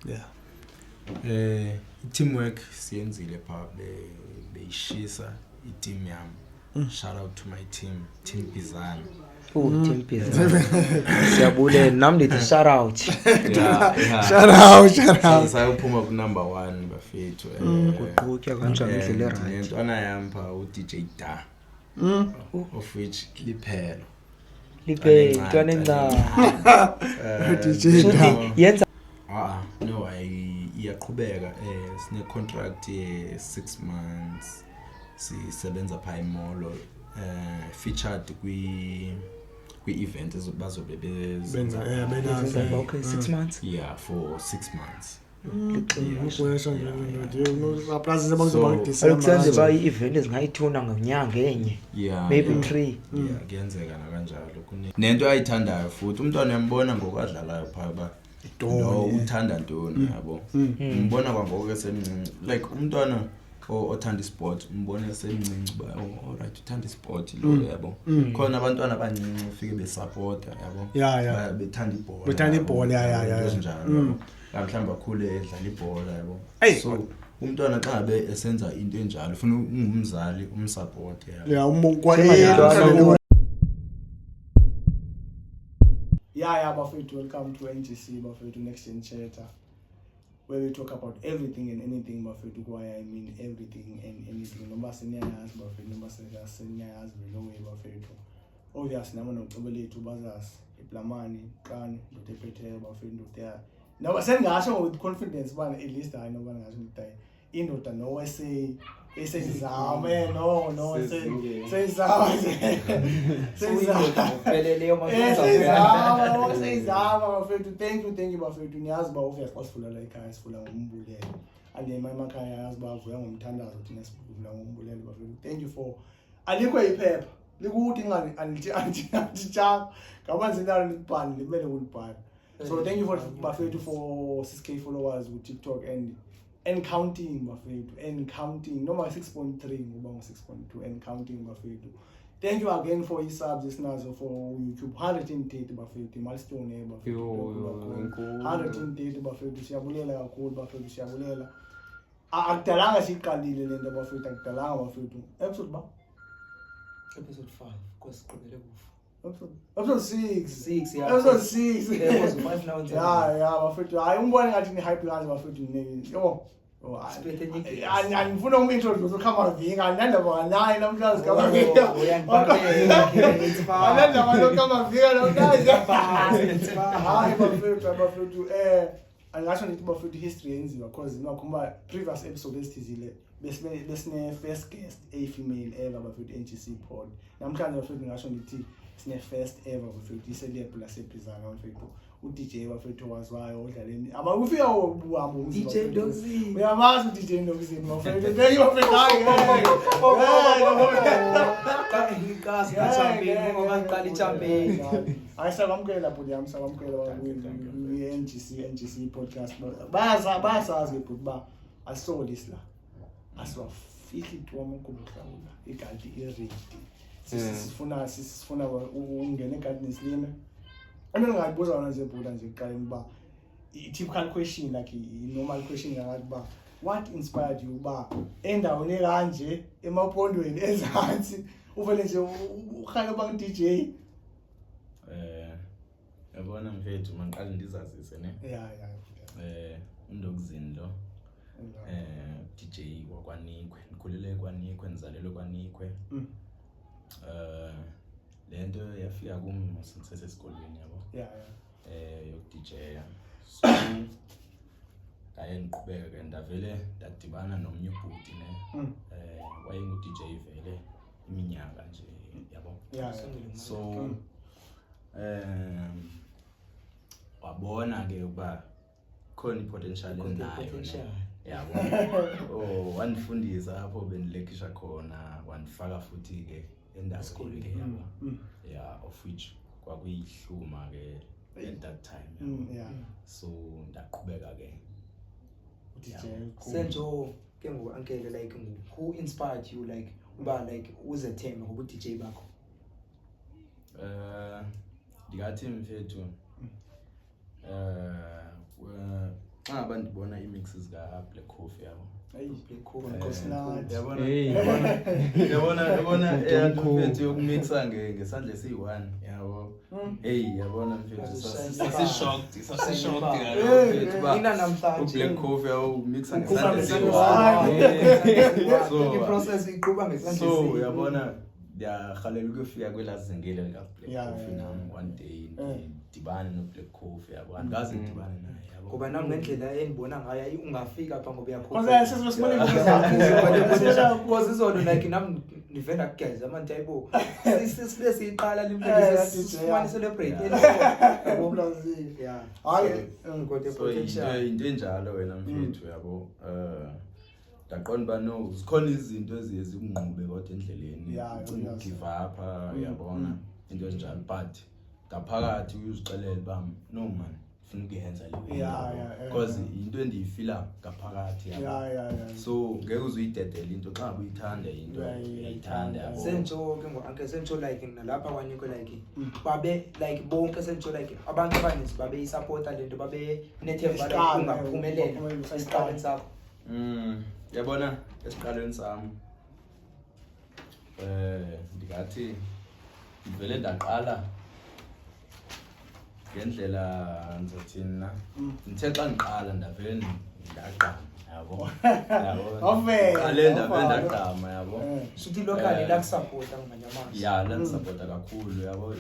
Yeah. Teamwork siyenzile pha, beyishisa i-team yami. Shout out to my team, Team Bizana. Oh, Team Bizana. Siyabulela, nami ndithi shout out. Yeah. Shout out, shout out. Sayophuma ku number 1, bafethu. Kuqhutywa kanjani indlela e-right. Nentwana yami pha, u-DJ Da. Of which liphelo. Liphelo, intwana encane. DJ Shuthi Da. yenza Ah, no, iyaqhubeka, sine contract ye 6 months. Sisebenza pha emolo, featured kwi event bazobe Benza bezenza. benazo. Okay, 6 months. Yeah, for 6 months. Ukwesha nje ndoda. No, plus So, kuzoba Kaloku kusenza December. uba i-event ezingayithuna ngonyanga enye. Maybe 3. Yeah, kuyenzeka nakanjalo. Nento ayithandayo futhi umntwana uyambona ngokwadlalayo pha ba Idoni, lo eh. uthanda ntoni, yabo. Umbona kwangoku esemncinci, like umntwana othanda isport, umbona esemncinci uba, oh, alright, uthanda isport lo, yabo. Khona abantwana abancinci ufike besupporta, yabo. Bethanda ibhola. Bethanda Yabo. ibhola, yeah. Into ezinjalo, yabo. Mhlawumbe akhule edlala ibhola, yabo. Eyi. So umntwana xa ngabe esenza into enjalo, ufuna ungumzali umsupport, yabo. Yeah, kwa Sengayintwana. Yeah, bafethu, welcome to NGC, bafethu, Next Gen Chatter, where we talk about everything and anything, bafethu. Kwaye I mean everything and anything. Noba seniyayazi, bafethu, noba seniyayazi vele way, bafethu. Obvious, nabo noxobo lethu bazazi iplamani, qani, ndoda ephetheyo, bafethu, ndoda ya. Noba sengingasho with confidence bana at least hayi, noba ngingasho ngithi hayi, indoda no eseyizama, no seyizama seyizama. Upheleleyo. Seyizama, seyizama, bafethu. Thank you, thank you, bafethu. Niyazi uba obvious xa sivula la ekhaya sivula ngombulelo, andiyema emakhaya, yazi uba avuya ngomthandazo, thina sivula ngombulelo, bafethu. Thank you for alikho iphepha likude ingani anditshanga ngaba ndinalo libhali limele kulibhala. So thank you for, bafethu, for 6K followers ku-TikTok and counting, bafethu, and counting, noma 6.3 ngoba ngo-6.2 and counting, bafethu. Thank you again for i-subs esinazo for YouTube, 130, bafethu, milestone, bafethu. Yo, yo, inkulu. 130, bafethu, siyabulela kakhulu, bafethu, siyabulela. Akudalanga siyiqalile le nto, bafethu, akudalanga, bafethu. Episode ba Episode 5, kwasigqibele kufa. Episode 6. 6, yeah. Episode 6. Yeah, because 5 now. Yeah, bafethu, hayi, umbone ngathi ni-hype kanje, bafethu, yo. Oh, hayi. Siphethe enye igesi. Andifuna umu-introduce uKamavinga, andinandaba naye namhlanje Kamavinga. Oh, uyangibambela, it's fine. Andinandaba noKamavinga namhlanje. It's fine, it's fine. Hayi, bafethu, hayi, bafethu, andingatsho ndithi, bafethu, history yenziwa because nokhumba previous episode esithizile besine first guest eyi-female ever, bafethu, NGC pod. Namhlanje, bafethu, ndingasho ndithi sine-first ever, bafethu, iceleb laseBhizana, bafethu, u-DJ, bafethu, owaziwayo odlaleni abakufika uhambo umzi, DJ bafethu. Ndokzini. Uyamazi u-DJ Ndokzini, bafethu. Thank you, bafethu. Hayi, Iqasi ka-champion, ngoba ngiqala i-champion. Hayi, sakwamukela, bhuti yami, sakwamukela kwi-NGC NGC podcast. Bayasazi ke, bhuti, uba asisokolisi la, asiwafihli tu amagubu hlawula igadi i-ready. Sifuna ungena egadini silime. Into endingayibuza wona nje, bhuta, nje ekuqaleni uba i-typical question, like i-normal question ngathi uba what inspired you uba endaweni ekanje emapondweni ezantsi uvele nje urhale uba ngu-DJ? Yabona mfethu, mandiqale ndizazise ne. Yeah. UNdokuzini lo, DJ wakwaNikwe, ndikhulele kwaNikwe, ndizalelwe kwaNikwe. Lento yafika kum ngisesesikolweni, yabo. Yoku-DJ. So ndaye ndiqhubeka ke, ndavele ndadibana nomnye ubhuti ne. Wayengu-DJ vele iminyaka nje, yabo. So wabona ke ukuba khona i-potential Khona endinayo ne. i-potential. Yabo, oh, wandifundisa apho bendilekisha khona, wandifaka futhi ke endaweni ke, yabo. Yeah, of which kwakuyihluma ke at that time, yabo. So ndaqhubeka ke. DJ. Cool. Senjo ke ngoku, uncle, like who inspired you, like uba like uzethembe ngobu DJ bakho? Ndingathi mfethu, Xa ngaba ndibona ii-mixes zika-Black Coffee, yabo. Eyi, Black Coffee. Nkosinathi. Yabona, Hey. yabona, yabona Mntu omkhulu. mfethu yokumixa ngesandla esiyi-one, yabo. Hey, yabona mfethu, sasi-shocked, sasi-shocked kaloku mfethu uba Ina namhlanje. uBlack Coffee awumixa Ukhupha ngesandla ngesandla esiyi-one. esiyi-one. So, I-process iqhuba ngesandla so esiyi-one. uyabona, ndiyarhalela ukuyofika kwelaa zingile likaBlack Coffee nam one day, ndidibane noBlack Coffee, yabo. Andikaze ndidibane naye, yabo. Ngoba nam ngendlela endibona ngayo, ayi, ungafika pha ngoba Cause sesibone iingoma zakho. Because izolo like nam ndive ndakugeza manje, ayibo, sibe siyiqala le sifumane celebrate. Brazil. Yeah. Hayi, Kodwa So into potential. into enjalo wena mfethu, yabo. Ndaqonda uba no, zikhona izinto eziye zikungqube kodwa endleleni, ucinga ugive up, uyabona, into ezinjalo, but ngaphakathi uyuzixelela uba no man, ndifuna ukuyenza le nto, because yinto endiyifila ngaphakathi, yabo. So ngeke uze uyidedele into xa ngabe uyithanda into, uyayithanda, yabo. Sentsho ke ngo-uncle, sentsho like nalapha kwaniko like babe like bonke, sentsho like abantu abaninzi babeyisapota le nto, babe nethemba like Isiqalo, ungaphumelela ungaphumelela, esiqalweni sakho. Yabona esiqalweni sam, ndingathi ndivele ndaqala ngendlela, ndizothini na, ndithe xa ndiqala ndavele ndagqama, yabo. Yabo. Wavela, Ndiqale ndavele wavela. ndagqama, yabo. Shuthi i-local ilakusapota ngamanye amazwi. Ya, landisapota kakhulu, yabo.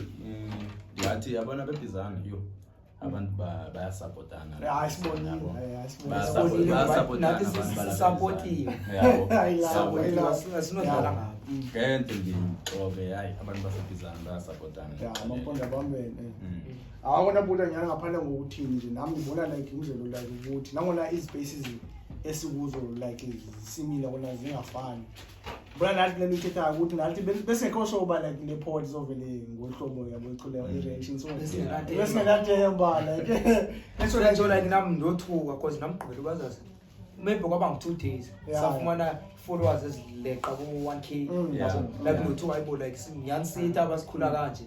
Ndingathi yabona beBhizana, yho, abantu bayasapotana. Hayi, sibonile, Yabo. hayi, sibonile. Sibonile, ngoba Bayasapotana nathi abantu balapha sisapotiwe. eBhizana. Yabo. Hayi, la, Yabo. hayi, la. Asinodlala ngabo. Ngento ndixoke, hayi, abantu baseBhizana bayasapotana. Ya, amampondo abambene. Awakona buta nyhani, ngaphandle ngokuthini nje, nam ndibona like umzelo like ukuthi nangona izi-spaces esikuzo like zisimile kona zingafani, bona nathi le nto ithethayo ukuthi nathi besingekho sure uba like le pod izovele ngolu hlobo, yabo, ichule i-reaction, so Besingenathemba. besingenathemba like. Sentsho like nam ndothuka cause nam gqibela ubazazi maybe kwaba ngu-2 days safumana followers ezileqa ku-1 K. Yabo. Like ndothuka, ayibo, like nyhani sithi abasikhula kanje,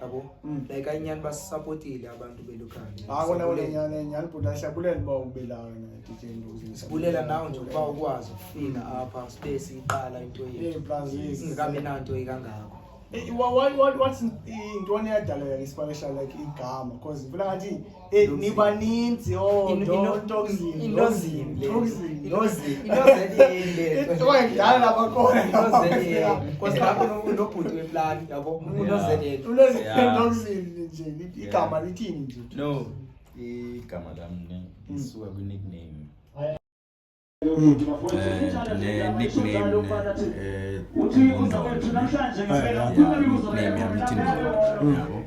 yabo. Like ayinyani, basisapotile abantu belokhaya. Hayi kona kona, nyhani nyhani bhuti, siyabulela uba ubelayo na DJ Ndozi. Sibulela nawe nje ukuba ukwazi ukufika apha sibe siyiqala into yethu, plus yes. singekabi nanto ikangako. What's intoni eyadala like inspiration like igama, because ngifuna ngathi nibaninzi, oh, Ntoxin, Inozini le. Ntoxin, Inozini, inoZN le. Okanye kudala lapha khona. Ino-ZN. Cause lapho unobhuti weplani, yabo, uno-ZN. Ntoxin nje igama lithini nje? No, igama lam ne lisuka kwi-nickname. Le nickname Ndondo. Yeah, nickname yami ithi Ndondo, yabo.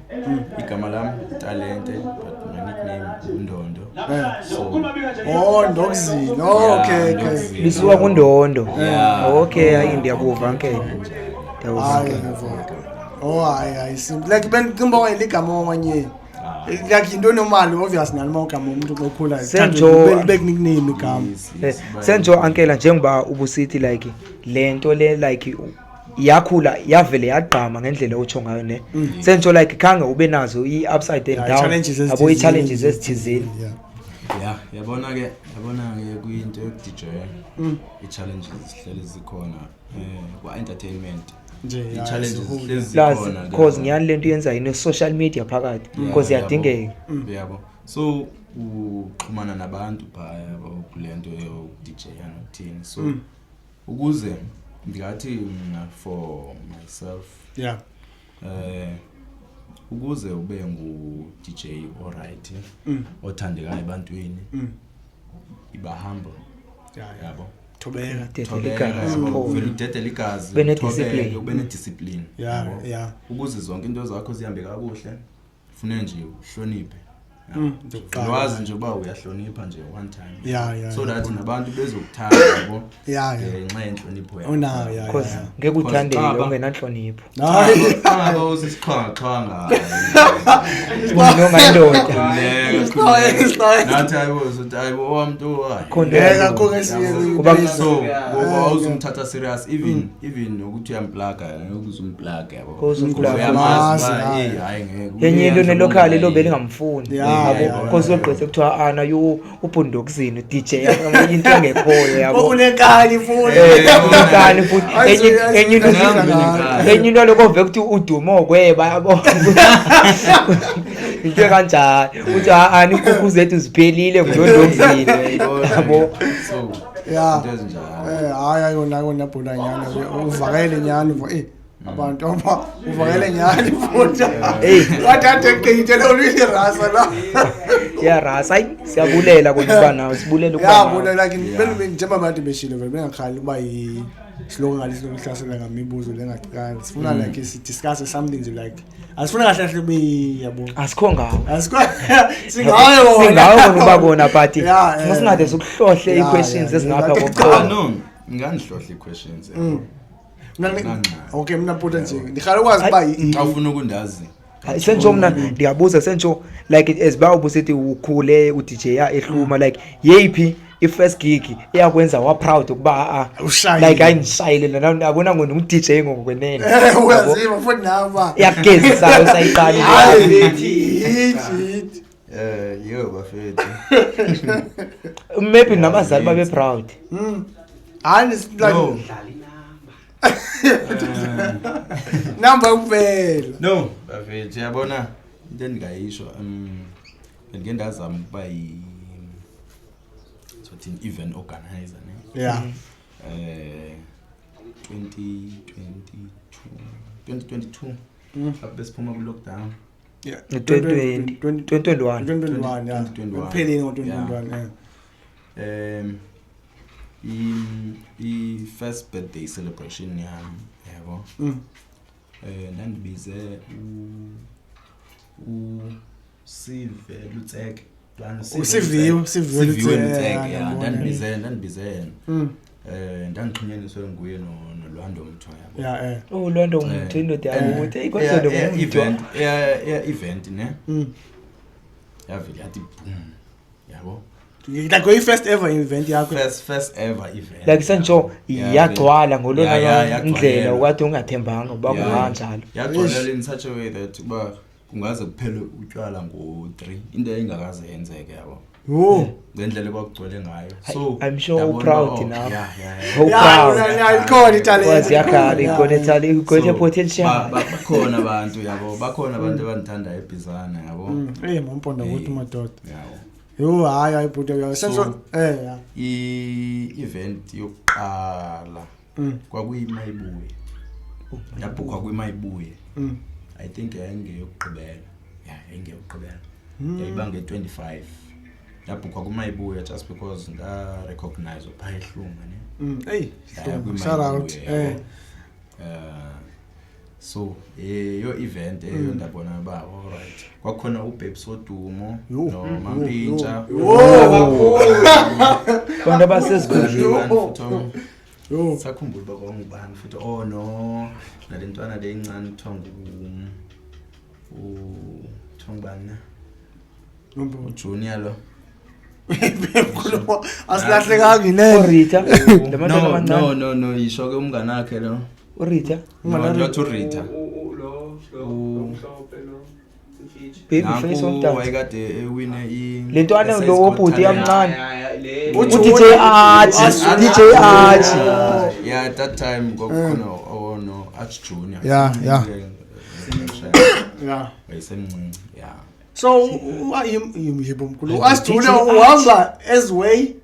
Igama lam Talente, but my nickname uNdondo. So Oh, Ndoxin. Oh, okay. Ndoxin. Lisuka kundondo. Yeah. Okay, hayi, ndiyakuva nke, ndiyakuva. Hayi, nke. ngiyeva. Oh, hayi hayi, simple. Like bendicinga uba ligama okanye like yinto normal, obvious nani uma ugama umuntu xa ukhula libe nickname igama. Yes, Sentsho ankela, njengoba ubusithi like le nto le like yakhula yavele yagqama ngendlela otsho ngayo ne, sentsho like khange ube nazo i-upside and Yeah, down, challenges yabo, i-challenges ezithizeni. ezithizeni. Yeah, yabona ke kuyinto yoku-DJ, i-challenges zihleli zikhona kwa-entertainment. Nje, yeah, I-challenges zikhona. zihlezi Plus zikhona ke. cause nyhani le nto yenzayo ine-social media phakathi, cause iyadingeka. Yabo, so uxhumana nabantu phaya, yabo, kule nto yoku-DJ nokuthini, so ukuze ndingathi mna for myself, ukuze ube ngu-DJ alright, othandekayo ebantwini, iba humble, yabo. Thobeka. Dedela Thobeka, igazi, yabo. pho. Vele udedele igazi, Ube ne-discipline. uthobeke, ube ne-discipline, yabo. Ukuze zonke into zakho zihambe kakuhle, fune nje uhloniphe. Ndokuqala. Wazi nje uba uyahlonipha nje one time, so that nabantu bezokuthanda, yabo, ngenxa yenhlonipho yakho. Unayo, yeah. Cause ngeke Cause uthandeke ungenanhlonipho. Hayi. Xa ngaba usisiqhwangaxhwanga, Unongayindoda. nathi hayibo, sothi hayibo owamntu, hayi. Khona. Ngeke akho esiye So ngoba awuzumthatha serious, even nokuthi uyamplaga, ngeke uzumplaga, yabo. Uzumplaga. Uyamazi uba, Uyamazi, hey, hayi ngeke. Enye into Uyazi nelokhali uba lobe lingamfuni. Yabo, cause uyogqitha kuthiwa ana yo ubhundokuzini DJ into engekhoyo, yabo. Unenkani futhi. Unenkani futhi. Enye into, enye into lokho vele kuthi udumo okweba, yabo, into ekanjalo, uthi ani inkukhu zethu ziphelile ngulondokuzini, yabo. So into ezinjalo. Hayi, ayona ayona bhola nyana, uvakele nyani, abantu aba uvakele nyani futhi. Wathathe gqithe lo lirasa la. Iyarasa. Hayi, siyabulela kona ukuba nawe, sibulela ukuba Ya nawe. Bona, like njengoba bantu beshilo vele bengakhali uba siloko ngale silokuhlasela ngamibuzo lengaqali, sifuna like si-discuss something nje, like asifuna kahle kahle ube, yabo. Asikho ngawo. Asikho singawe wona. Singawe kona uba kona, but funa singade sikuhlohle ii-questions ezingapha koxolo. No, ngandihlohla ii-questions, yabo. Mna okay, mna bhuti nje ndikhala ukwazi uba Xa ufuna ukundazi. Hayi, sentsho mna ndiyabuza, sentsho like as uba ubusithi ukhule u-DJ ya ehluma, like yeyiphi i-first gig eyakwenza wa-proud ukuba a Ushayile. Like hayi, ndishayile lana, yabona, ngo ngu-DJ ngokwenene. Uyaziva futhi nawe uba Iyakugezisayo sayiqala. Hayi, hit hit. Yo bafethu. Maybe nabazali babe proud. Hayi, like No. Number kuphela. No bafethu, yabona into endingayisho, bendike ndazama ukuba sothini, event organizer ne. 2022, 2022, apho besiphuma ku-lockdown. 2020, 2021. 2021, yeah. 2021. Kupheleni ngo-2021, yeah. I-first birthday celebration yami, yabo, ndandibize uSive Lutseke. uSiviwe, Siviwe Siviwe Lutseke, Lutseke. yeah, Ya. ngiyambona. Ndandibize yena. Ndandixhunyaniswe nguye noLwando Mthwa, yabo. Oh, loo nto ngumntu, indoda yakuthi eyi, kodwa lo ngumntu. Event, event ne, yavele yathi boom, yabo. Like i-first ever event yakho? First ever event. Like sentsho yagcwala ngolona Yagcwalelwa. ndlela okade ungathembanga uba kunganjalo. Yagcwalela in such a way that uba kungaze kuphele utywala ngo-3, into engakaze yenzeke, yabo, Yo. ngendlela ekwakugcwele ngayo. So I'm sure ndabona u-proud uba, oh, now. yeah. Oh, proud. Yeah, ikhona italent. Wazi yakhala, ikhona italent, ikhona So, potential. bakhona abantu, yabo, bakhona abantu abandithandayo eBhizana, yabo. Mamponda ukuthi madoda. Yabo. Yo, hayi hayi bhuti, uya senso yeah. I-event yokuqala kwakuyimayibuye, yabhukhwa kwimayibuye. I think yayingeyokugqibela, ya, yayingeyokugqibela. Yayiba nge-25, yabhukhwa kumayibuye just because nda-recognize phaa eHluma ne. Hey, Ndaya shout out. kwiMayibuye, yabo. So eyo event eyo ndabona uba alright, kwakhona uBabes Wodumo Yo. noMampintsha. Yo. Abantu abasezikhundleni. Yo. Yo. Sakhumbula uba kwangubani futhi, oh no, nale ntwana le incane kuthiwa kuthiwa ngubani na? UJunior lo. Khuluma asilahlekanga inene. URita, labantwana No. abancane. No, yisho ke umngane wakhe lo. URita. No, not uRita. Lo mhlophe lo mfitshi. Baby face Nanku womntana. wayekade ewine i Le ntwana SA's lo Got wobhuti Talent. yamncane. Le. U-DJ Archie, DJ Archie. Yeah, at that time kwakukhona, oh no, Arch Junior. Wayesemncinci, yeah. So yebo mkhulu. Asijule uhamba as way.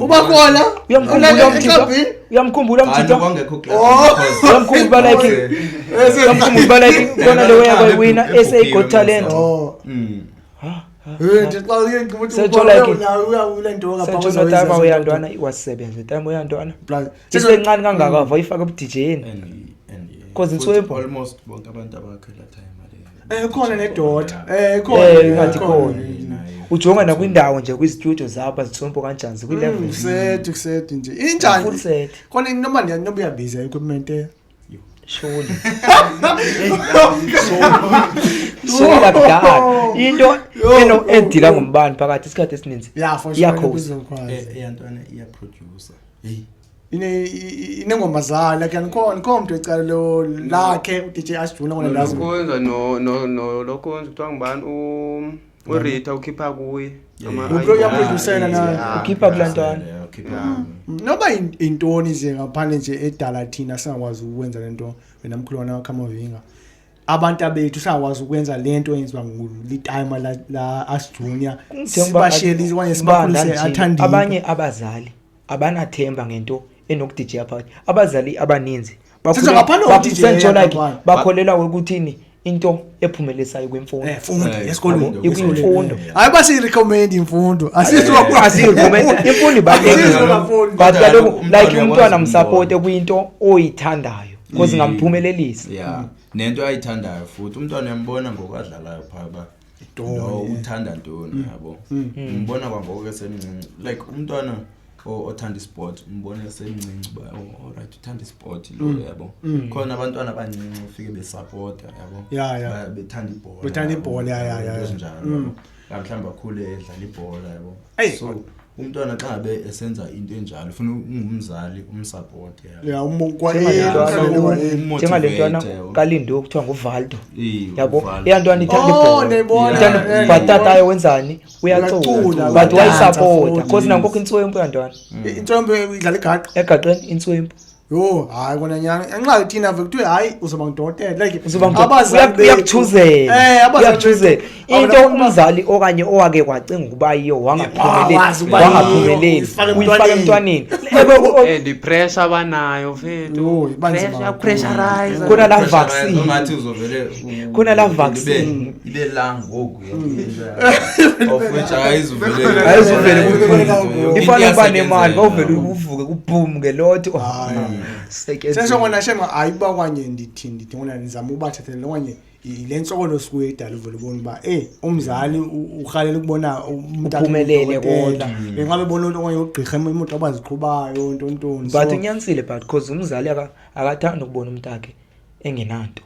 Uba khona. Uyamkhumbula umtshito? Eklabhini? Uyamkhumbula Hayi, umtshito? kwangekho club Oh. because- Uyamkhumbula like uyamkhumbula uba like khona le wayekwawina SA Got Talent. Oh. Nje xa uye ngikuthi Sentsho like- uyawule nto ngapha. Sentsho time uyantwana iwasebenza time uyantwana. Isencane kangaka wayifaka ebu-DJ-ni. And 'Cause futhi inswempu. Almost bonke abantu abakhe la time ale. Khona nedoda. Khona. Ingathi khona. Naye. Ujonga nakwindawo nje kwizistudio zabo azithompo kanjani zikwi-level. Kuset kuset nje. Injani? Full set. Khona noma noma uyabiza equipment. Surely. Sukela kudala. Into eno edila ngombani phakathi isikhathi esininzi. Yeah, for sure. Iyakhoza. Kuzokwazi. Eyantwana iya producer. Hey. Ine inengoma zayo like anikhona khona umuntu ecala lo lakhe uDJ Ashjuna kona ndazi. Lokwenza no no no lokwenza kuthiwa ngubani u URita ukhipha kuye. Uyaproducela naye. Ukhipha kulaa ntwana. Yeah, ukhipha. Noba intoni nje ngaphandle nje edala thina singakwazi ukwenza lento, wena mkhulu wana kaMavinga, abantu abethu singakwazi ukwenza lento eyenziwa ngulitime la us junior, sibashiyele okanye sibakhulise athandile. Abanye abazali abanathemba ngento enoku-DJ phakathi. Abazali abaninzi Sithe ngaphandle koku-DJ sentsho like ngaphandle. Bakholelwa ukuthini into ephumelisayo kwimfundo. Fundo Eh, esikolweni. fundo, Ikwimfundo. Hayi, basiyirecommend imfundo. Asiyirecommend imfundo, ibalulekile. Asizubafundi. But Kodwa kaloku kaloku umntwana like umntwana uyakwazi msapote ukumbona. kwinto oyithandayo because ingamphumelelisa. Yeah, nento ayithandayo futhi umntwana uyambona ngokwadlalayo phaa uba Ntoni, lo eh. uthanda ntoni, yabo. Umbona kwangoku esemncinci, like umntwana othanda isport umbona esemncinci uba, oh, alright, uthanda isport lo, yabo. Khona abantwana abancinci ufike besapota, yabo. Yeah. Bethanda ibhola, Bethanda yabo. ibhola, yeah. Into ezinjalo, yabo. Mhlawumbi akhule edlala ibhola, yabo. Eyi. So umntwana xa ngabe esenza into enjalo ufuna ungumzali umsapote, yabo. Yeah, kwa Njengale ntwana umthandele njengale ntwana Umotivate, yabo. kaLindo kuthiwa nguValdo. Iye, Yabo, uValdo. eya ntwana ithanda Oh, ibhola. ndiyayibona, Ithanda, but tatayo wenzani? Uyacula, Uyacula, but uyadansa wayisapota futhi. cause nangoku intswempu yantwana. Intswempu idlala igaqa. Egaqeni intswempu. Yho, hayi kona nyani, enxa thina ve kuthiwe hayi uzoba ngudokotela, like Uzoba abazali bethu- uyakuchuzela. Abazali Uyakuchuzela bethu- into abafuna umzali okanye owake kwacinga ukuba yiyo wangaphumeleli, Wazi ukuba yiyo, wangaphumeleli, uyifake uyifake emntwaneni. emntwaneni. And ipressure abanayo fethu. Yho, iba nzima Pressure, kakhulu. pressurize. Khona la Pressurize, vaccine. ongathi uzovele Khona la vaccine. Ibe la ngoku yonke into, of which ayizuvele. Ayizuvele. Yonke into Ifana uba nemali iyasetyenzelwa. bawuvele uvuke kuboom ngelotho. Hayi. Setyenziswa. Sesho kona shem, hayi uba okanye ndithi ngona ndizama ubathathela okanye le ntsokolo sikuyo edala uvele ubone uba umzali urhalela ukubona umntakhe Uphumelele ungudokotela. kodwa. Ngenxa bebona into okanye ugqirha imoto abaziqhubayo ntontoni. But unyanisile, but because umzali akathandi ukubona umntakhe engenanto.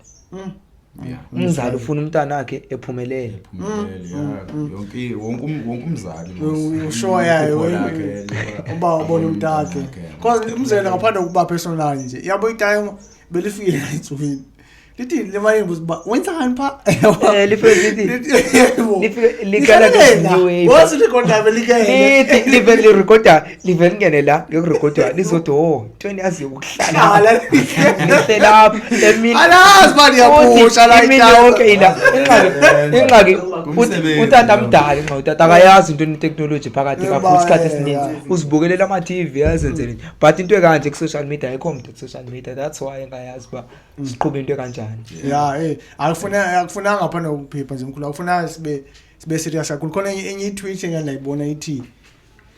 Umzali ufuna umntana akhe ephumelele. Phumelele, yeah. Yonke wonke umzali mos. Sure, yeah, Iphupho lakhe uba ubona umntakhe, because umzekelo ngaphandle kokuba personal nje, yabo, itime belifikile entsukwini lithi le mali ngibuza uba wenzani pha. Lifike Yebo. lifike likhala Lihlale la. new wave. Wothi likhona belikele. Lithi live lirekoda, live lingene la ngekurekodwa, lizothi, oh, ntweni yaziyo ukuhlala. Hlala. Lihle lapha emini. Alazi uba niyaphusha la Futhi imini itime. yonke ila ingxaki Kumsebenzi, utata yabo. mdala, ingxaki utata akayazi into neteknoloji phakathi kakhulu isikhathi Yebo, esininzi uzibukelela ama-TV azenzele nje, but into ekanje ku-social media ayikho mntu ku-social media, that's why engayazi uba siqhube into ekanjani. Ya, akufunanga ngaphandle kokuphepha nje mkhulu, akufunanga sibe serious kakhulu. Khona enye i-tweet engake ndayibona ithi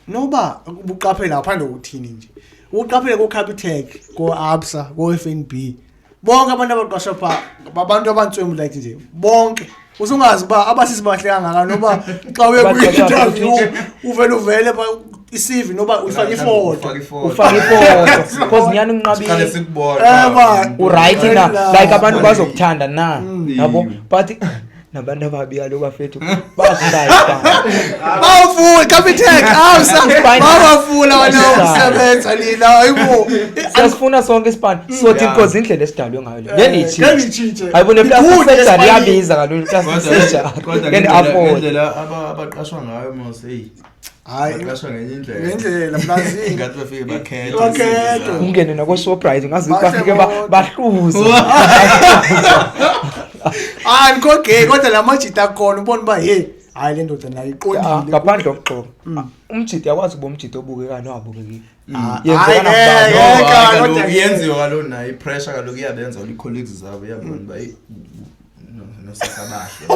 noba ubuqaphela ngaphandle kokuthini nje, uqaphele ko-Capitec, ko-Absa, ko-FNB, bonke abantu abaqashwa pha babantu abantswembu, like nje bonke, usungazi uba abasisi bahle kangaka noba xa uye Baqashwa kwi-interview uvele i-CV noba uyifake ifoto. Ufake ifoto. Ufake ifoto because nyani Siqale unqabile. sikubona. Eh, Uright na? La. Like abantu bazokuthanda na? Yabo, but nabantu ababi kaloku bafethu bashaya. Bawufuna Capitec, Absa, Fine. bawafuna abantu Bashaya. ukusebenza lina, hayibo. Siyasifuna sonke isipani sothi because indlela esidalwe ngayo le ngeke Ngeke itshintshe. itshintshe. Hayibo, le plastic Good surgery esipanini. iyabiza kaloku i-plastic surgery. Kodwa Ngeke afford. ngendlela abaqashwa ngayo mos, hey, Hayi, baqashwa ngenye indlela. ngendlela plazini. Ngathi bafike bakhethe. Bakhethe. Ungene nako-Shoprite ungazi Bahle bafike bodwa. bahluze. Ah, nikho gay kodwa la majita akhona ubona uba hey, hayi le ndoda nayo Ah, iqondile. ngaphandle kokuxoka, umjidi yakwazi ukuba umjidi obukekayo nowabukekile. Ah, Yenzeka hayi, nakubantu. ngeke, No, hayi, kodwa kaloku ke. iyenziwa kaloku nayo i-pressure kaloku iyabenza ii-colleagues zabo iyabona uba eyi, nosasabahle.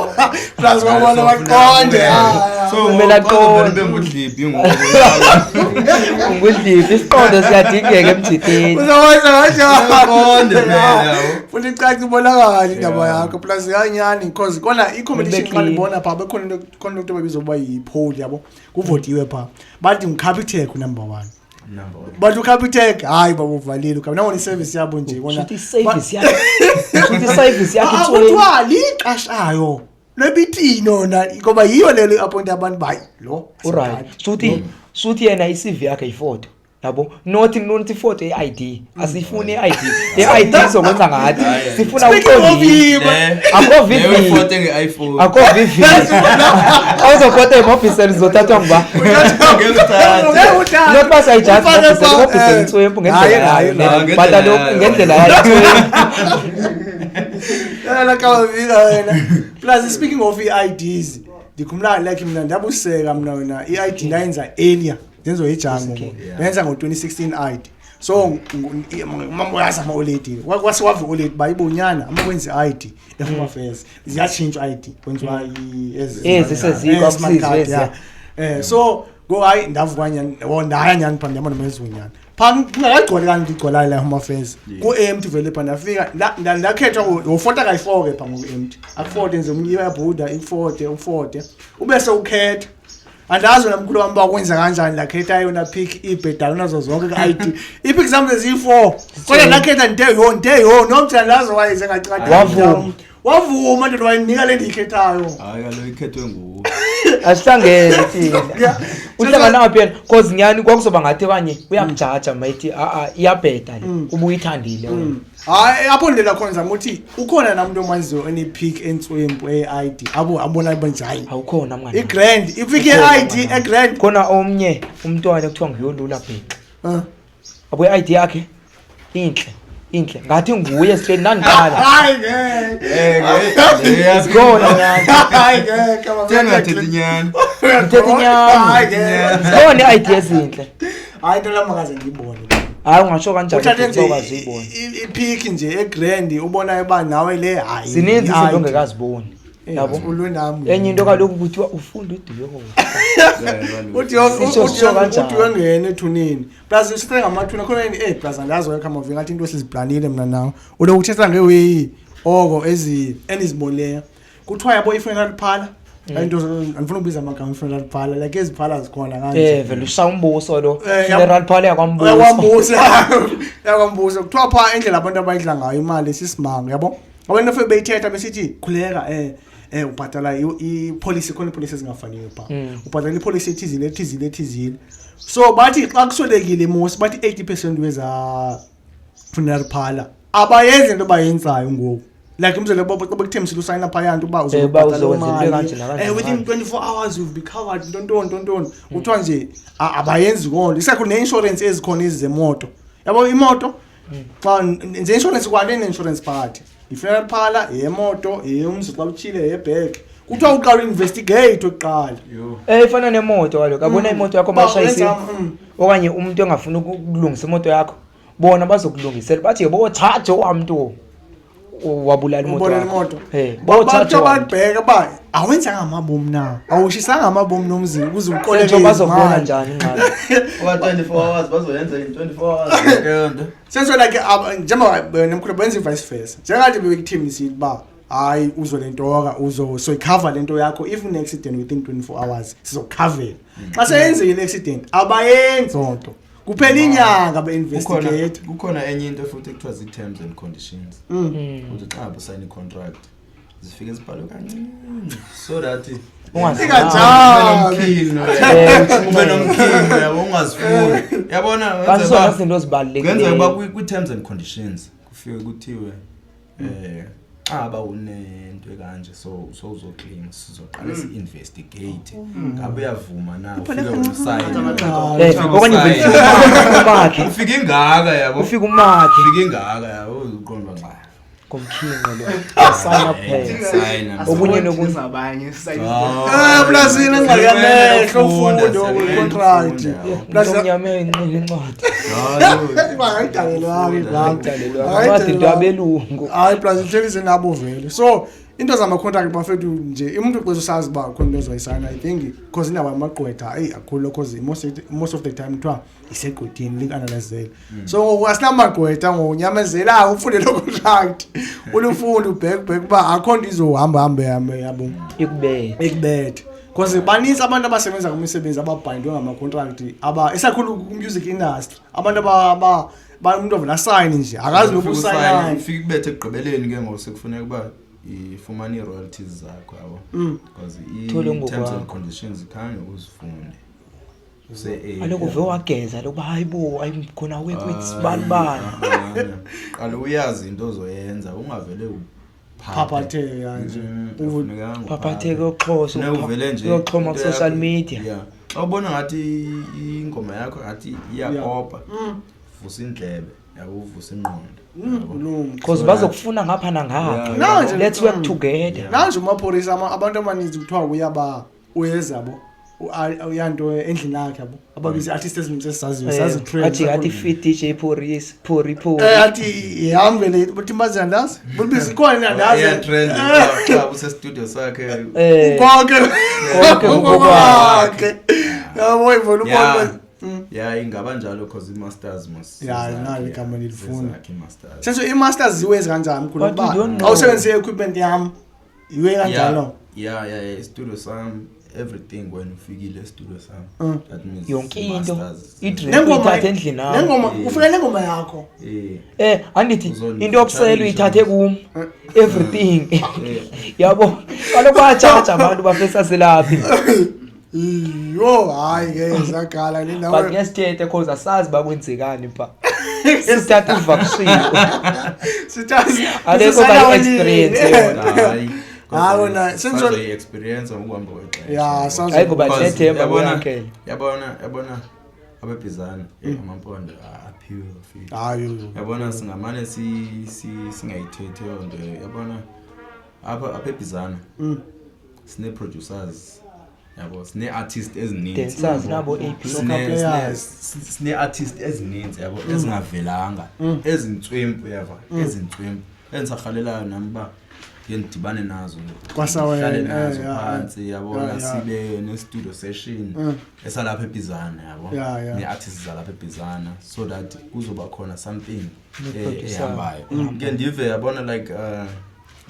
Plus babona baqonde. Ah, So Kumele aqonde. ube ngudlipi ngoku. Ungudliphi, isiqondo siyadingeka emjideni. Uzowenza kanjani? Aqonde phela, yabo. Futhi icace ibonakala indaba Yeah. yakho plus yanyani because kona i-competition Ube xa clean. ndibona phaa bekhona into, khona into babizwa ukuba yi-poll, yabo, kuvotiwe phaa bathi nguCapitec number one. Number one. Bathi uCapitec, hayi babuvalile uCapitec nangona iservice yabo nje kona. Shuthi i-service yakhe, shuthi i-service yakhe Ah, itsweni. kuthiwa liqashayo lwebithino na ngoba yiyo lelo i-appoint abantu bayi lo. Uright, shuthi yena i-CV yakhe yifoto, yabo, not ifoto ye-ID, asiyifuni i-ID, i-ID izokwenza ngathi sifuna Speaking of uqondile. him, Akho Leyo VV. ifoto nge-iPhone. Akho VV. Uzofota emobhiseni, uzothathwa nguba? Not uba siyayijaji Ufake imobhiseni, imobhiseni intswempu ngendlela Hayi, yayo, hayi, ne? But kaloku ngendlela yayo intswempu. Yena kawuvika wena. Plus, speaking of i-IDs, ndikhumbula like mna ndabuseka mna wena i-ID ndayenza earlier, ndenziwa ijango. Ndayenza ngo-2016 ID. So uyazi ama-oledi kwase wava i-oledi uba ibonyana amakwenza i-ID e-Home Affairs ziyatshintshwa i-ID, kwenziwa Ezi sezikho, smart akusizwe card, eziya. yeah. So go, hayi, ndavuka nyani, oh, ndaya nyani phaa, ndiyabona mezulu nyani phaa kungakagcwali kanti igcwalayo la Home Affairs, ku-empty vele phaa. Ndafika ndakhethwa wofota kayi-four ke phaa ngoku-empty, akufote nje omnye iyabhuda ifote ufote ube sewukhetha. Andazi wena mkhulu wami bakwenza kanjani, lakhetha yona pick ibhedala nazo zonke ka-ID, i-pick zami zeziyi-four, kodwa ndakhetha nte yo nte yo nomthi andazi wayenze ngacada. Wavuma. Wavuma nto wayinika le ndiyikhethayo. Hayi kaloku, ikhethwe nguwe. Asihlangene thina. Uhlangana phi yena? Cause nyani kwakuzoba ngathi okanye uyakujaja mayithi a iyabheda le ubuyithandile wena. Hayi, apho ndlela khona zama uthi ukhona namntu omaziyo ene-pick entswempu e-ID abo abona banje, hayi. Awukhona mngani. I-grand i-pick ye-ID e-grand. Khona omnye umntwana ekuthiwa nguyolula bhexa. Ah. Abo i-ID yakhe inhle inhle ngathi nguye straight ndandiqala. Hayi ngeke. Zikhona nyani. Hayi ngeke. Thengathethi nyani. Ngithethe Hayi inyani. ngeke. Zikhona i-ID ezinhle. Hayi, into lami akaze ngiyibone. Hayi, ungasho kanjani Uthathe ukuthi nje ukwazi uyibona? I-pick nje e-grand ubonayo uba nawe le, hayi. Zininzi izinto i-ID. ongekaziboni. Yabo. Ulwe nami. Enye into kaloku kuthiwa ufunda udiwe. Uthi Sisho kanjani? uthi uyongena ethuneni, plus sithe ngamathuna khona yini, plus andazi wekho amaviki ngathi into esiziplanile mna nawe uloku uthetha ngeweyi oko ezi endizibonileyo kuthiwa yabo i-funeral parlour into, andifuna ukubiza amagama i-funeral parlour, like ezi parlour zikhona kanje. Vele ushaya umbuso lo. Eh, Funeral parlour yakwambuso. Yakwambuso, yakwambuso. Kuthiwa phaa indlela abantu abayidla ngayo imali sisimanga, yabo, abantu afe beyithetha besithi khuleka ubhatala i-policy, khona ipolicy ezingafaniyo phaa. Ubhatala ipolicy ethizile ethizile ethizile, so bathi xa kuswelekile mos bathi 80% weza funeral parlour abayenzi into bayenzayo ngoku, like umzekelo xa bekuthembisile usayina phaya nto uba Uba uzobhatala uzokwenza into imali, ekanje nakanje within nakanje. 24 hours you'll be covered, ntontoni ntontoni, kuthiwa nje abayenzi konto isekho ne-insurance ezikhona ezi zemoto, yabo, imoto xa nje-insurance kwale ne-insurance phakathi i-funeral parlour yemoto yeyomzi xa utshile yebhek, kuthiwa uqala u-investigate kuqala. Ifana nemoto kaloku, yabona imoto yakho Uba mayishayisiwe okanye umuntu engafuni ukulungisa imoto yakho, bona bazokulungisela, bathi bothathe owamntu wabulala imoto Ubona yakho. imoto. Bothathe owamntu. Babheka uba awenzanga amabomi na, awushisanga amabomi nomzini ukuze uqoleke Sentsho bazokubona izimali. njani ingxaki? Oba 24 hours bazoyenza in 24 hours yonke loo nto. Senso like njengoba nemkhulu benza i-vice versa, njengade bebekuthembisile uba hayi uzolentoka uzo soyikhava le nto yakho if une-accident within 24 hours sizokukhavela, xa seyenzekile i-accident abayenzi nto, kuphela inyanga Kukhona be-investigate. kukhona enye into futhi ekuthiwa zii-terms and conditions. Uthi xa ngabe usayina i-contract zifike zibhalwe kancinci so that Ingajabi. ube nomkhino, yabo, ungazifuni, yabona. Kanti zona zinto Kungenzeka uba zibalulekileyo. kwi-terms and conditions kufike kuthiwe xa ba unento ekanje so uzoclaim sizoqala si-investigate ngabe uyavuma na, ufike usayine. Okanye vele umakhe. Ufike ingaka, yabo. Ufike umakhe. Ufike ingaka, yabo, uzoqonda nxa Ngomkhinqo lo sayina kuphela. Sayina. Okunye nokunye. Zabanye. Plus yini ingxaki yamehlo ufundo kwi-contract. Plus Umntu omnyama enqila incwadi. Bangayidalelwanga ibhanki. Ayidalelwanga. Incwadi into yabelungu. Hayi, plus ihleli zenabo vele, so into zama-contract bafethu nje umntu xa usazi uba khona into ozoyisayina, I think because indaba yamagqwetha eyi akhulu, cause most of the time kuthiwa isegqwetheni link-analyzele, so ngoku asinamagqwetha ngoku, nyamezela ufunde loo contract, ulufunde ubheke ubheke uba akho nto izohamba hambe hambe, yabo. Ikubethe. Ikubethe, because banintsi abantu abasebenza kwimisebenzi ababhayindwe ngama-contract aba isakhulu ku-music industry, abantu umntu avele asayine nje akazi noba usayinani. Ufike kubethe ekugqibeleni ke ngoku sekufuneka uba ifumane ii-royalties zakho, yabo, because Thole i-terms and ngokwakho. conditions khange uzifunde. Kaloku uve wageza lokuba hayi bo, hayi khona wethu sibalibali. Qala uyazi into ozoyenza, ungavele Phaphathe ya nje. Akufunekanga Phaphatheke uxhosa. Funeka uvele nje Uyoxhoma into ku-social yakho- media. Yeah, xa ubona ngathi ingoma yakho ngathi iyakopa, vusa indlebe yabo, uvusa ingqondo yabo. Ulungu. Because bazokufuna ngapha nangapha. Yeah. Nanje- Let's work together. Nanje uMaphorisa, abantu abaninzi kuthiwa uyaba uyeza yabo, uyanto endlini yakhe yabo, ababiza i-artist ezininzi esizaziyo sazi trend. Athi fit DJ Phoris, Phori Phori. Athi ihambe le buthi mazi andazi bubiza ikhona andazi. Iyatrend xa usestudio sakhe. Konke. Konke Konke yabo, ivela Yeah. ubona. Yeah, ingaba njalo cause i-masters mos Yeah, zezakhe, nalo yeah, igama ndilifuna. zezakhe i-masters. Senso i-masters ziwezi kanjani mkhulu? But we Uba don't xa know. usebenzise i-equipment yam iwe kanjalo. Yeah, istudio sam, everything, when ufikile estudio sam, that means Yonke into. masters. I-drink Nengoma- uyithathe endlini yakho. Nengoma Yeah. ufike nengoma yakho. Andithi into yokusela uyithathe kum. Everything. Yabo. Kaloku bayatshaja abantu bafesaselaphi. Yho, hayi ke zagala le ndawo. But ngesithethe cause asazi bakwenzekani pha. Sisithatha uvakushiwe. Sithazi. Alekho ba-experience yona. Hayi. Hayi wona, Sazoyi-experience ngokuhamba kwexesha. Yeah, Hayi ngoba Because sinethemba yabona- kuyakhe. Yabona abebhizana amampondo aphiwe futhi. Hayi. Yabona singamane singayithethi leyo nto, yabona apha ebhizana sine-producers yabo, sine-artist ezininzi Dancers nabo AP. Soccer players. Sine-artist ezininzi yabo ezingavelanga, ezintswempu yava, ezintswempu endisarhalelayo nami uba ke ndidibane nazo, Kwasawena, ndihlale nazo phantsi yabona, sibe ne-studio session esalapha ebhizana yabo, nee-artist zalapha ebhizana, so that kuzoba khona something Ne-producer. ehambayo ke. Ndive yabona like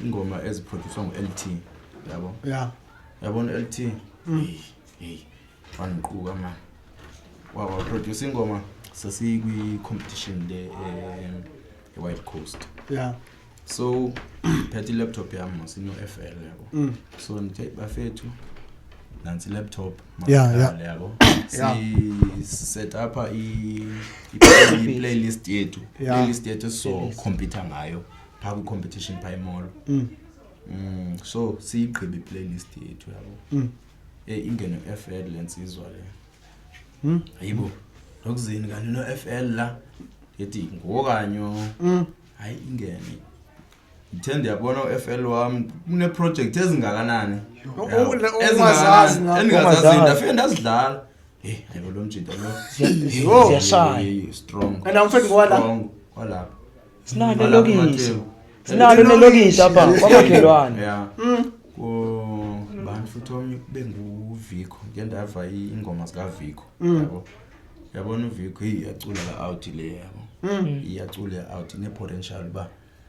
ingoma eziproducwa ngu-LT yabo. Yabona LT, hey hey, wangiquka man, waproduce ingoma sasikwi-competition le e-Wild Coast. So phethe i-laptop yami mos ino-FL yabo. So ndithe bafethu nantsi i-laptop, masidlale, yabo. Si-set upha i-playlist yethu, playlist yethu esizokhompyutha ngayo phaa kwi-competition phaa emolo. So siyigqibe i-playlist yethu yabo. Ingene u-FL le nsizwa le. Hayibo, lokuzini kanti no-FL la, ndithi ngokanyo. Hayi, ingene, ndithe ndiyabona u-FL wam uneprojekthi ezingakanani. Ungazazi nawe. Endingazaziyo. Ungazazi. Ndafike ndazidlala, heyi hayibo, lo mjita lo. Yho. Ziyashaya. Hey, strong. And amfethu ngowala? Strong, kwalapha. Sinalo Kwalapha nelokishi. emathemu. Sinalo nelokishi apha kwamakhelwane. Yeah. Bani futhi omnye kube nguVico, ke ndava iingoma zikaVico yabo. Yabona uVico, heyi, iyacula la out le yabo, iyacula out, ine-potential uba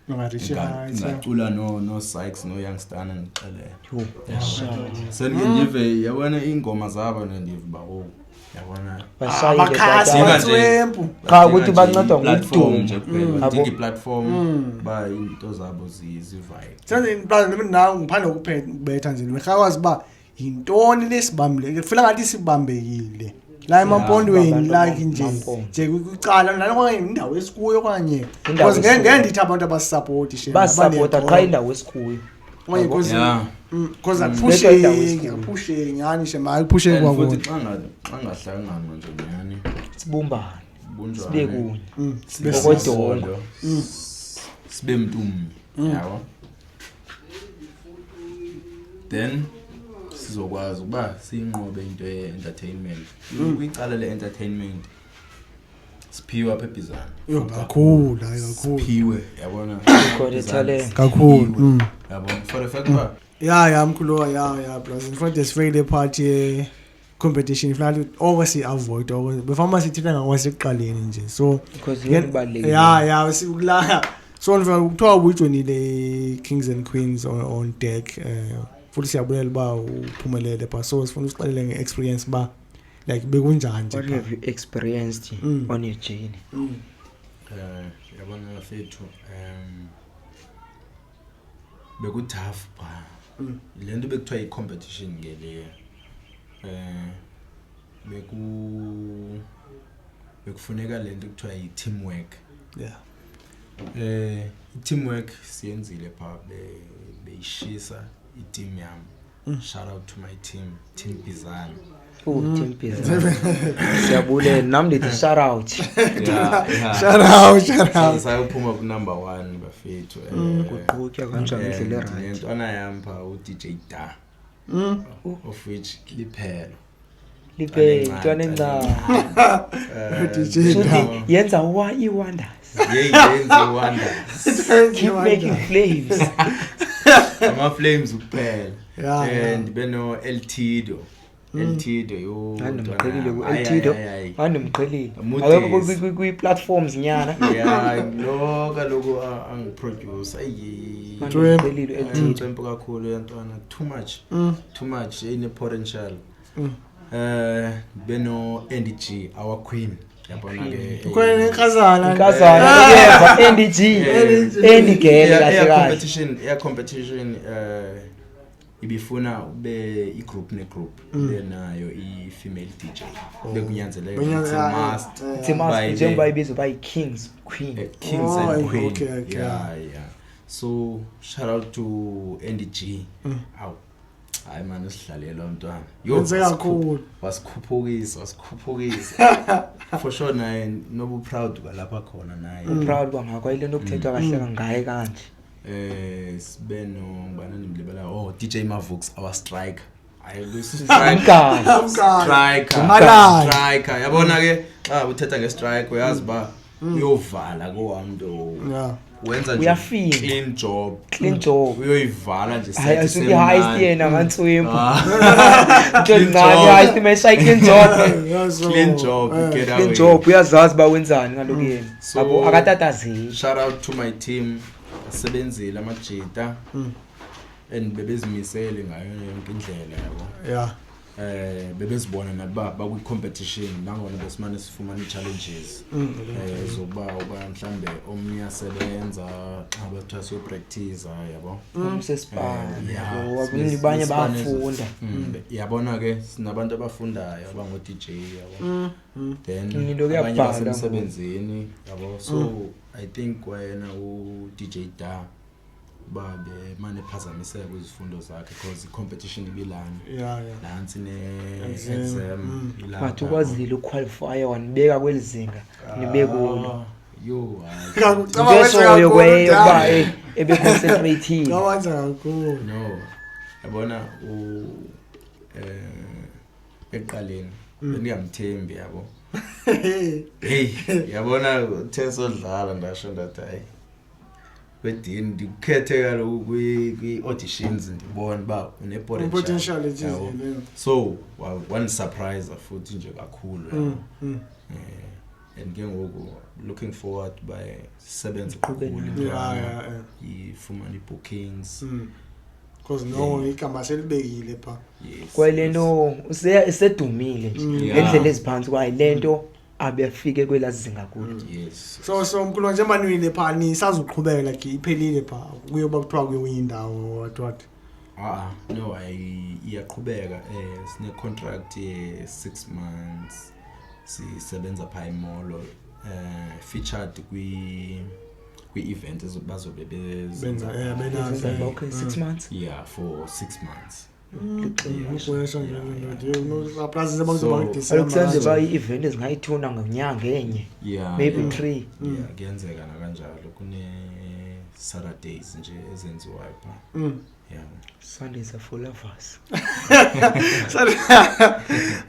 Ungarisha heights, yeah. ingacula no-Sykes no-Youngstana, ndixelele. Yho, yashaya. Sendike ndive yabona iingoma zabo, ndive uba oh yabona. Bashayile Abakhasi tata. Badinga nje- batswempu. Qha ukuthi badinga nje bancedwa i-platform ngokuduma. nje kuphela. Yabo. Badinga i-platform uba iinto zabo zivaye. Senze plan nami nawe ngiphandle kokubetha nje ngikwazi uba yintoni lesibambile, ngifila ngathi sibambekile la emampondweni. Abantu Like nje Mampondo. nje kwicala lana okanye indawo esikuyo okanye Indawo because ngeke esikuyo. ngeke ndithi abantu abasisapoti shame. Basapota qha indawo esikuyo. Okanye because because Bethwa indawo akuphusheki, esikuyo. akuphusheki nyhani shame, hayi kuphusheki And futhi kwakona. xa ngahlanganwa nje nyhani, Sibumbane. bunjwane. Sibe kunye. Sibe Ngokodongo. Sibe mntu mnye yabo, then sizokwazi ukuba siyinqobe into ye-entertainment. Kwicala le-entertainment siphiwe apha ebhizana. Yho, kakhulu, hayi kakhulu. Siphiwe yabona. Got a talent. Kakhulu. Yabo, for the fact uba Ya mkhulu, ya plus in front sifike part ye competition ifuna oko si avoid oko befama sithetha ngakwasekuqaleni nje, so Because yona ibalulekile. Ya, sikula so nje kuthiwa ubujoinile Kings and Queens on deck, futhi siyabulela uba uphumelele pha, so sifuna usixelele nge-experience ba like bekunjani nje What pha. have you experienced on your journey? Yabona fethu, bekutough pha. Le nto bekuthiwa i-competition ke le, bekufuneka le nto kuthiwa i-teamwork. Teamwork siyenzile pha, beyishisa i-team yami. Shout out to my team, Team Bizana. Oh, Team Bizana, siyabulela. Nami ndithi shout out. Yeah. Shout out, shout out. Sayophuma ku number 1, bafethu. Kuqhutywa kanjani indlela e-right. Nentwana yami pha, u-DJ Da, of which liphelo. Lipe intwana encane. DJ Shuthi Da. yenza wa i-wonders. Yenza wonders. Keep making flames. Ama-flames kuphela. Yeah. And beno El Tido, El Tido, yo. Andimqhelile ntwana yami. ku-El Tido. Ayi, ayi, ayi. Andimqhelile. Mudesi. Akekho kwi-platforms nyana. Ya, lo kaloku angiproduce, ayi. Andimqhelile u-El Tido. Ncempu kakhulu yantwana, too much, too much, ine-potential. Beno Andy G, our queen, yabona ke. Ukhona nenkazana. Inkazana yeva NDG. Andy girl kahle kahle. Competition, yeah, competition ibifuna ube i-group ne-group ibe nayo i-female DJ, bekunyanzeleka. It's a must. It's a must. Njengoba ibizwa bayi-kings queen. Kings Oh, and queen. okay. Yeah, so shout out to Andy G. Aw, hayi man, usidlalelwa mntwana. Yo, Wenze kakhulu. Wasikhuphukisa, wasikhuphukisa for sure. Naye nobu proud kwalapha khona naye. Uproud kwangakho ayile nto kuthethwa kahle ngaye kanje. Sibe no ngibana nimlibala, oh, DJ Mavux, our striker. Hayi, striker. Umkani. Striker. Umkani. Striker, yabona ke, xa uthetha nge-strike uyazi uba uyovala kowanto. Wenza nje Uyafika. clean job. Clean job. Uyoyivala nje. Hayi, sithi asuke i-heist semnandi. yena ngantswempu. Ah. Into Clean encane job. i-heist mayishaye clean job. Yeah, so, Clean job, get Clean away. job, uyazazi uba wenzani kaloku yena. Yabo, akatatazeli. Shout out to my team, asebenzile amajita and bebezimisele ngayo yonke indlela, yabo. Bebezibona nakuba bakwi-competition, nangona besimane sifumana ii-challenges zokuba uba mhlambe omnye uyasebenza xa bathiwa siyopractice, yabo. Usesipana. Yeah, Abanye bayafunda. Yabona ke, sinabantu abafundayo abango-DJ, yabo, then Into abanye kuyabhala. basemsebenzini, yabo. So I think wena u-DJ Da babe mane ephazamiseka kwizifundo zakhe because i-competition ibilana nantsi Exam, ne-exam ilapha. But ukwazile ukuqualifya, wanibeka kweli zinga nibe kulo. Ah, yo, hayi. Caba Into wenza eshoyo kakhulu, kweyo Da. uba ebeconcentrateile. Caba wenza kakhulu. No, yabona, u ekuqaleni bendingamthembi, yabo. Hey, yabona, uthe sodlala ndasho ndathi, hayi kwedini, ndikukhethe kaloku kwi-auditions, ndibona uba une-potential. Potential Yabo. ethizeni. So wandisurprise futhi nje kakhulu, yabo. And ke ngoku looking forward by sisebenze Iqhube kakhulu nayo. intwana, ifumane ii-bookings. Because no, igama selibekile pha. Yes. Kwaye le nto isedumile nje ngendlela eziphantsi kwaye le nto abefike kwelaa zinga kulo. Yes. So mkhulu, njengoba niwile pha, nisazoqhubeka, like iphelile pha, kuyoba kuthiwa kuyowenye indawo, what what? Ah, no, iyaqhubeka. Sine contract ye 6 months, sisebenza pha emolo, featured kwi event bazobe Benza bezenza. benazo. Okay, 6 months. Yeah, for 6 months. Lixesha. Uyasho nje ndoda, no, plus njengoba kuzoba Kaloku kuDecember. kusenziwa ii-event ezingayithuna ngonyanga enye, maybe three. Yeah, kuyenzeka nakanjalo, kune Saturdays nje ezenziwayo pha. Yeah. Sundays are for lovers.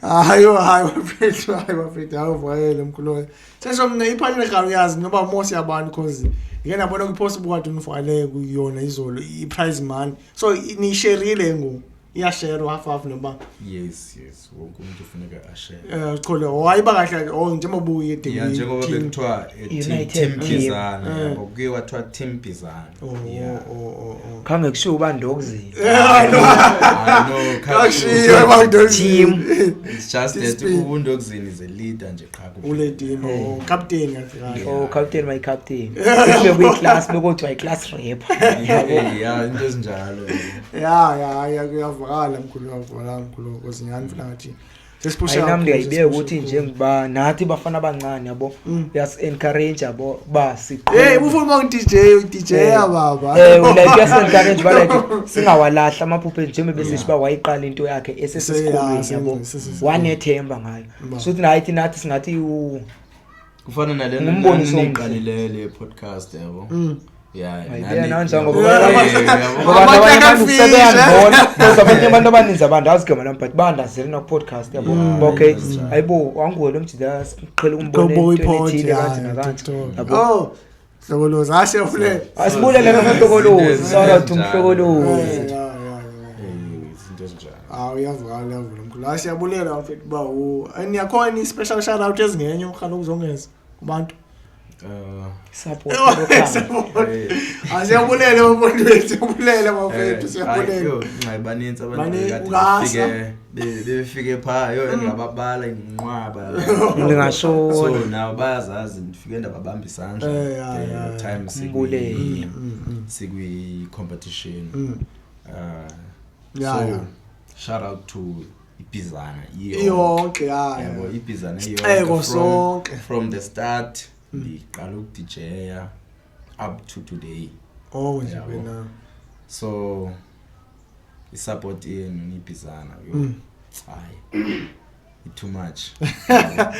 Hayi, hayi bafethu, hayi bafethu, hayi, uvakele mkhulu. Sesho mina iphali legalu, uyazi noba mos yabantu, cause ngike ndabona kwipost ubukade unifakele kuyona izolo i-prize money, so niyisherile ngoku, iyasherwa half half noba? Yes, wonke umuntu ufuneka ashare. Chole, wayiba kahle, oh, njengoba buye. Yeah, njengoba bekuthiwa United team Team. Bizana, yabo, kuye kwathiwa team Bizana. Oh. Yeah. Oh. Khange kushiwo uba ndokuzile. Yeah, no. I know. Kakushiwo uba Team. It's just that Team. uNdokuzini is a leader nje qha kuphela. Ule team, oh, captain kahle kahle. Oh, captain, my captain. If bekuyiclass bekuthiwa i-class rep. Yeah, into ezinjalo. Ya, kuyavakala mkhulu, kuyavakala mkhulu, because nyhani funa ngathi Sesipusha Ayinam kakhulu, ndiyayibeka sesipusha ukuthi kakhulu. njengoba nathi bafana abancane yabo, uyasi-encourage yabo uba Hey, ufuna uba ngu-DJ, u-DJ ya baba. Like uyasi-encourage uba like singawalahli amaphupho ethu, njengoba besisho uba wayiqala into yakhe esesesikolweni yabo, wanethemba ngayo. So ukuthi nathi singathi Kufana nale Ngumboniso omhle. niqalileyo le podcast yabo. Yeah. Ayibeka nawe ngoba Yeah, ngoba Abantu abanye abantu akafishe. sebeyandibona, because abanye abantu abaninzi abandazigama lami, but bandazele na-podcast yabo. Uba okay, hayibo, wanguwe lo mjida siqhele ukumbona Kubo entweni i-pod, ethile ya, kanje nakanje TikTok. yabo. Oh, Hlokolozi, asiyafule. Asibulele nomhlokolozi, shout out to Yeah, umhlokolozi. yeah. Izinto ezinjalo. Ah, uyavakala, uyavula mkhulu. Hayi, siyabulela mfethu uba and yakhona i-special shout out ezingenye urhala ukuzongeza kubantu. Support local. Support. Ah, siyabulela bafowethu, siyabulela bafowethu, siyabulela. Hayi, banintsi abantu bekade Ukasa. befike phaa, yho, endingababala inqwaba. Ndingashona. So nabo bayazazi, ndifike ndababamba isandla. Ya, The ya, ya. time Umbulele. sikwi-competition. Ya, So ya. shout out to iBizana Iyonke, ya. yabo, iBizana Sixeko iyonke sonke. from the start ndiqala ukudijeya up to today. Oh, nje Yabo. wena. So isupport yenu niBizana, yo, hayi, too much.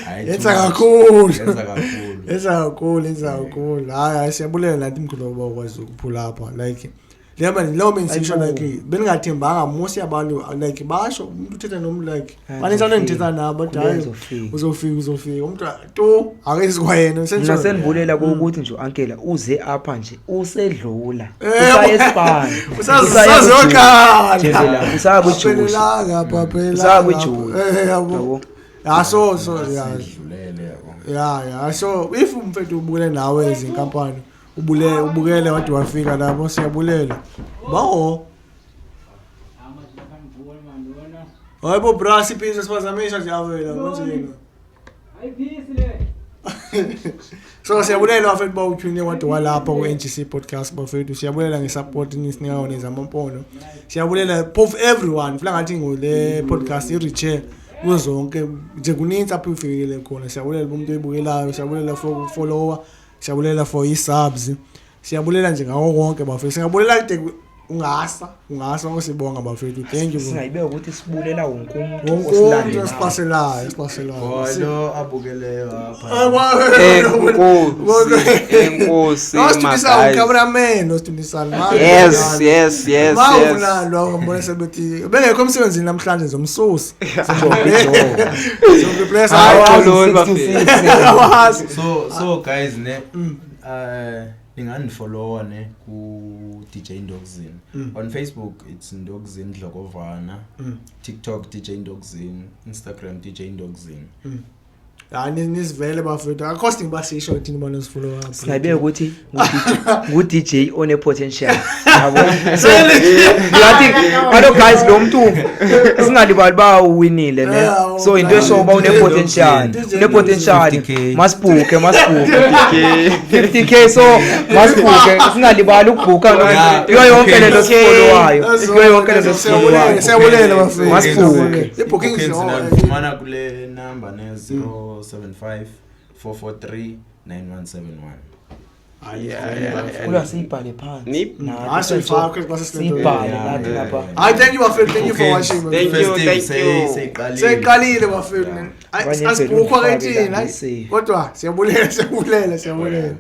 Hayi, too Yenza much. kakhulu. Yenza kakhulu. Yenza kakhulu, yenza kakhulu. Hayi, hayi, siyabulela nathi mkhulu uba ukwazi ukuphula apha. Like le mani leyo bendisitsho Ayibo. like bendingathembanga mos abantu like basho umuntu uthetha nomntu like Hayi, banintsi abantu ndizofika. endithetha nabo but hayi, Ndizofika. uzofika, uzofika umntu tu akezi kwayena. Mna Sentsho. sendibulela ukuthi nje u-ankela uze apha nje usedlula Eh, usaya esipani. Usazokhala. Usaya kwijusi. Aphelelanga apha, aphelelanga Usaya apha. kwijusi. Yabo. Yabo. Ya, so so ya. Sidlulele yabo. Ya, so if umfethu ubukele nawe izinkampani ubule ubukele wade wafika lapho, siyabulela bawo. Hayibo bra, siphisa siphazamisha siyavela kunzima. So siyabulela bafethu uba utyhune wade walapha ku-NGC podcast bafethu. Siyabulela ngesupport nisinika yona ezamampondo. Siyabulela phofu everyone. Funa ngathi ngole podcast i-reach kuzo zonke nje, kunintsi apho ifikile khona. Siyabulela umuntu oyibukelayo, siyabulela for ukufollowa, siyabulela for ii-subs, siyabulela nje ngako konke bafethu. Singabulela kude ungasa ungasa usibonga bafethu. Thank you. Singayibeka ukuthi sibulela wonke umuntu Wonke umuntu osilandelayo. osipaselayo, osipaselayo. Lo abukeleyo apha. Enkosi, enkosi, my Osithundisa guys. ucameraman, osithundisa. Yes. Mawunalo ngibona sebethi bengekho emsebenzini namhlanje zomsusa. Zomreplace. Hayi, Awazi. xoloni, bafethu. Awazi. So guys ne, ningandifollowa ne ku DJ Ndogzin on Facebook, it's Ndogzin Dlokovana, TikTok DJ Ndogzin, Instagram DJ Ndogzin. Hayi, nisivele bafethu. Akho sidingo uba sisho thina ubana sifollow up. Singayibeka ukuthi ngu-DJ one-potential yabo. So ngathi kaloku guys, lo mntu singalibali uba uwinile ne. Yeah, So into eshoyo uba une-potential, DJ une-potential. 50K. Masibhuke, masibhuke 50K. So masibhuke, singalibali ukubhuka Yeah. kuyo yonke le nto sifollowayo, kuyo yonke le nto sifollowayo. Siyabulela bafethu. Masibhuke. I-bookings Ndifumana kule number ne, 075 443 9171. Kula siyibhale phansi. Hayi, soyifaka xa sesilento. Siyibhale Yeah, nathi yeah, lapha. yeah. Hayi, thank you bafethu, thank you for Bookings. watching. Thank you, Festive thank you. seyiqalile. Seyiqalile bafethu. Yeah. Hayi, Abanye asibhukhwa vele ke thina. ungifake la, Kodwa siyabulela, siyabulela, siyabulela.